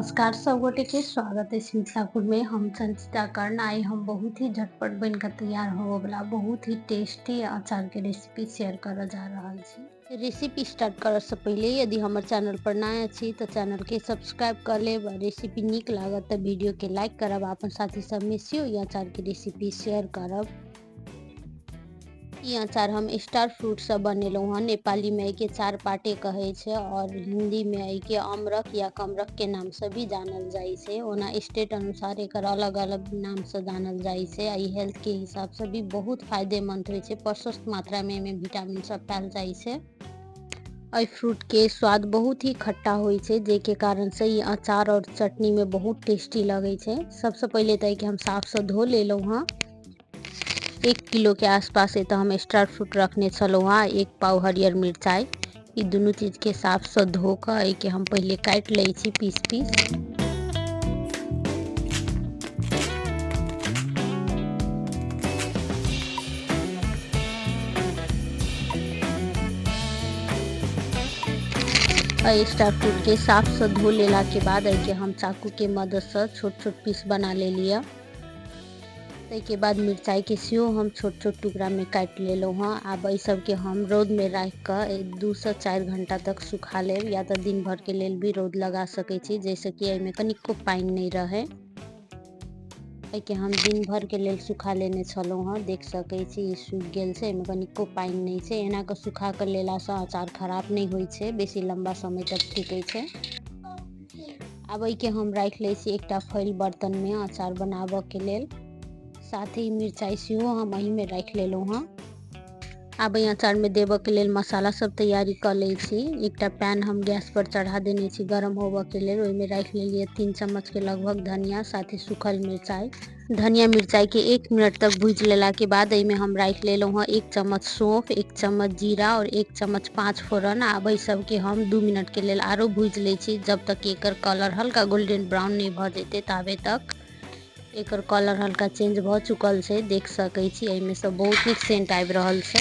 नमस्कार सब गोटे के स्वागत है मिथिलापुर में। हम संचिता कर्ण। आई हम बहुत ही झटपट बनकर तैयार होवे वाला बहुत ही टेस्टी अचार के रेसिपी शेयर कर जा रहा छी। रेसिपी स्टार्ट करे से पहले यदि हमर चैनल पर नया छी तो चैनल के सब्सक्राइब कर लेब। रेसिपी नीक लागत तो वीडियो के लाइक करब, अपन साथी सब में सेहो ई अचार के रेसिपी शेयर करब। ई अचार हम स्टार फ्रूट से बनेलहुँ हँ। नेपाली में एहिके चार पाटे कहै छै और हिंदी में एहिके अमरक या कमरक के नाम से भी जानल जाइ छै। ओना स्टेट अनुसार एकर अलग अलग नाम से जानल जाइ छै। ई हेल्थ के हिसाब से भी बहुत फायदेमंद होइ छै। प्रशस्त मात्रा में एहिमे विटामिन सब पायल जाइ छै। एहि फ्रूट के स्वाद बहुत ही खट्टा होइ छै, जाहिके कारण से ई अचार और चटनी में बहुत टेस्टी लगै छै। सबसे पहिले तऽ एहिके हम साफ से धो लेलहुँ हँ। 1 किलो के आसपास एतऽ हम स्टार फ्रूट रखने छलहुँ हँ, 1 पाव हरियर मिरचाइ। ई दुनू चीज के साफ से धो कऽ एहिके हम पहिले काटि लै छी पीस पीस। एहि स्टार फ्रूट के साफ से धो लेला के बाद एहिके हम चाकू के मदद से छोट छोट पीस बना लेलियै। ताहिके बाद मिरचाइके सेहो हम छोट छोट टुकड़ामे काटि लेलहुँ हँ। आब एहि सबके हम रौदमे राखिकऽ 2 से 4 घंटा तक सुखा लेब, या तऽ दिन भरके लेल भी रौद लगा सकै छी, जाहिसँ कि एहिमे कनिको पानि नहि रहै। एहिके हम दिन भरके लेल सुखा लेने छलहुँ हँ। देख सकै छी ई सूखि गेल छै, एहिमे कनिको पानि नहि छै। एना कऽ सुखा कऽ लेलासँ अचार खराब नहि होइ छै, बेसी लम्बा समय तक टिकै छै। आब एहिके हम राखि लै छी एकटा फैल बर्तनमे अचार बनाबऽके लेल। साथ ही मिरचाइ सेहो हम एहिमे राखि लेलहुँ हँ। आब एहि अचारमे देबऽके लेल मसाला सब तैयारी कऽ लै छी। एकटा पैन हम गैस पर चढ़ा देने छी गरम होबऽके लेल। ओहिमे राखि लेलियै 3 चम्मच के लगभग धनिया, साथ ही सूखल मिरचाइ। धनिया मिरचाइ के 1 मिनट तक भूजि लेलाके बाद एहिमे हम राखि लेलहुँ हँ 1 चम्मच सौंफ, 1 चम्मच जीरा और 1 चम्मच 5 फोरन। आब एहि सबके हम 2 मिनट के लेल आरो भूजि लै छी, जब तक एकर कलर हल्का गोल्डन ब्राउन नहि भऽ जेतै ताबे तक। एकर कलर हल्का चेंज भऽ चुकल छै, देख सकै छी एहिमे से बहुत नीक सेंट आबि रहल छै।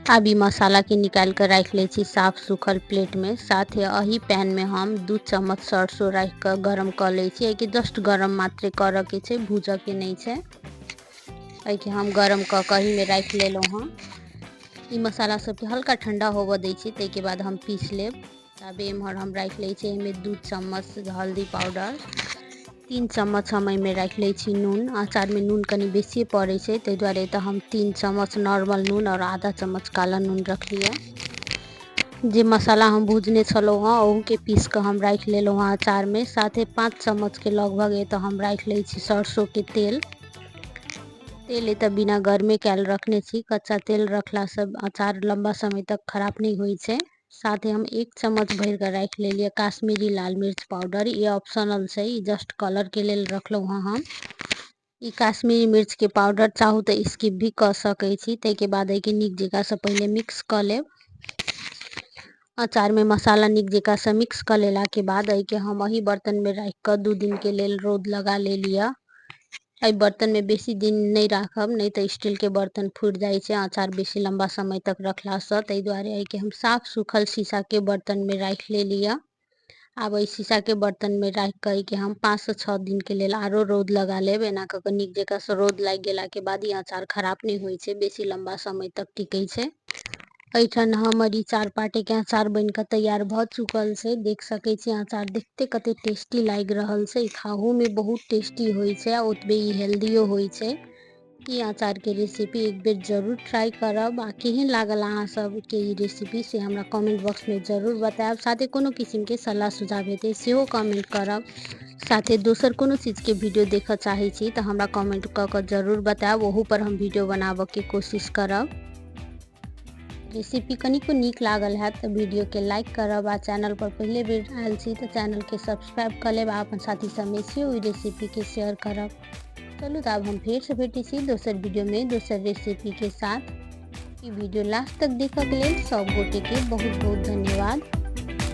आब ई मसाला के निकालि कऽ राखि लै छी साफ सूखल प्लेट में। साथ ही एही पैन में हम 2 चम्मच सरसों राखि कऽ गरम कऽ लै छी। एहिके जस्ट गरम मात्रे करऽ के छै, भूजऽ के नहि छै। एहिके हम गरम कऽ कऽ एहिमे राखि लेलहुँ हँ। ई मसाला सबके हल्का ठंडा होबऽ दै छी, ताहिके बाद हम पीस लेब। तब एम्हर हम राखि लै छी एहिमे 2 चम्मच हल्दी पाउडर, 3 चम्मच हम एहिमे राखि लै छी नून। अचारमे नून कनि बेसिए पड़ै छै, ताहि दुआरे एतऽ हम 3 चम्मच नॉर्मल नून आओर आधा चम्मच काला नून रखलियै। जे मसाला हम भुजने छलहुँ हँ ओहूके पीस कऽ हम राखि लेलहुँ हँ अचारमे। साथे 5 चम्मचके लगभग एतऽ हम राखि लै छी सरसोके तेल। तेल एतऽ बिना गरमे कयल रखने छी। कच्चा तेल रखलासँ अचार लम्बा समय तक खराब नहि होइ छै। साथ ही हम 1 चम्मच भरि कऽ राखि लेलियै काश्मीरी लाल मिर्च पाउडर। ई ऑप्शनल छै, ई जस्ट कलर के लेल रखलहुँ हँ हम। ई काश्मीरी मिर्च के पाउडर चाहू तऽ स्किप भी कऽ सकै छी। ताहिके बाद एहिके नीक जकाँसँ पहिले मिक्स कऽ लेब। अचारमे मसाला नीक जकाँसँ मिक्स कऽ लेलाके बाद एहिके हम एही बर्तनमे राखि कऽ 2 दिन के लेल रौद लगा लेलियै। एहि बर्तनमे बेसी दिन नहि राखब, नहि तऽ स्टीलके बर्तन फूटि जाइ छै अचार बेसी लम्बा समय तक रखलासँ। ताहि दुआरे एहिके हम साफ सूखल शीशाके बर्तनमे राखि लेलियै। आब एहि शीशाके बर्तनमे राखि कऽ एहिके हम 5 से 6 दिनके लेल आरो रौद लगा लेब। एना कऽ कऽ नीक जकाँसँ रौद लागि गेलाके बाद ई अचार खराब नहि होइ छै, बेसी लम्बा समय तक टिकै छै। एहिठाम हमर ई 4 पाटेके अचार बनि कऽ तैयार भऽ चुकल छै। देख सकै छी अचार देखते कते टेस्टी लागि रहल छै। खाहूमे बहुत टेस्टी होइ छै आ ओतबे ई हेल्दियो होइ छै। ई अचारके रेसिपी एक बेर जरूर ट्राई करब आ केहन लागल अहाँ सबके ई रेसिपी से हमरा कमेंट बॉक्समे जरूर बतायब। साथे कोनो किसिमके सलाह सुझाव हेतै सेहो कमेंट करब। साथे दोसर कोनो चीजके वीडियो देखऽ चाहै छी तऽ हमरा कमेंट कऽ कऽ जरूर बतायब, ओहू पर हम वीडियो बनाबऽके कोशिश करब। रेसिपी कनिको नीक लागल हैत तऽ वीडियोके लाइक करब आ चैनल पर पहिले बेर आयल छी तऽ चैनलके सब्सक्राइब कऽ लेब आ अपन साथी सबमे सेहो ओहि रेसिपीके शेयर करब। चलू तऽ आब हम फेरसँ भेटै छी दोसर वीडियोमे दोसर रेसिपीके साथ। ई वीडियो लास्ट तक देखऽके लेल सब गोटेके बहुत बहुत धन्यवाद।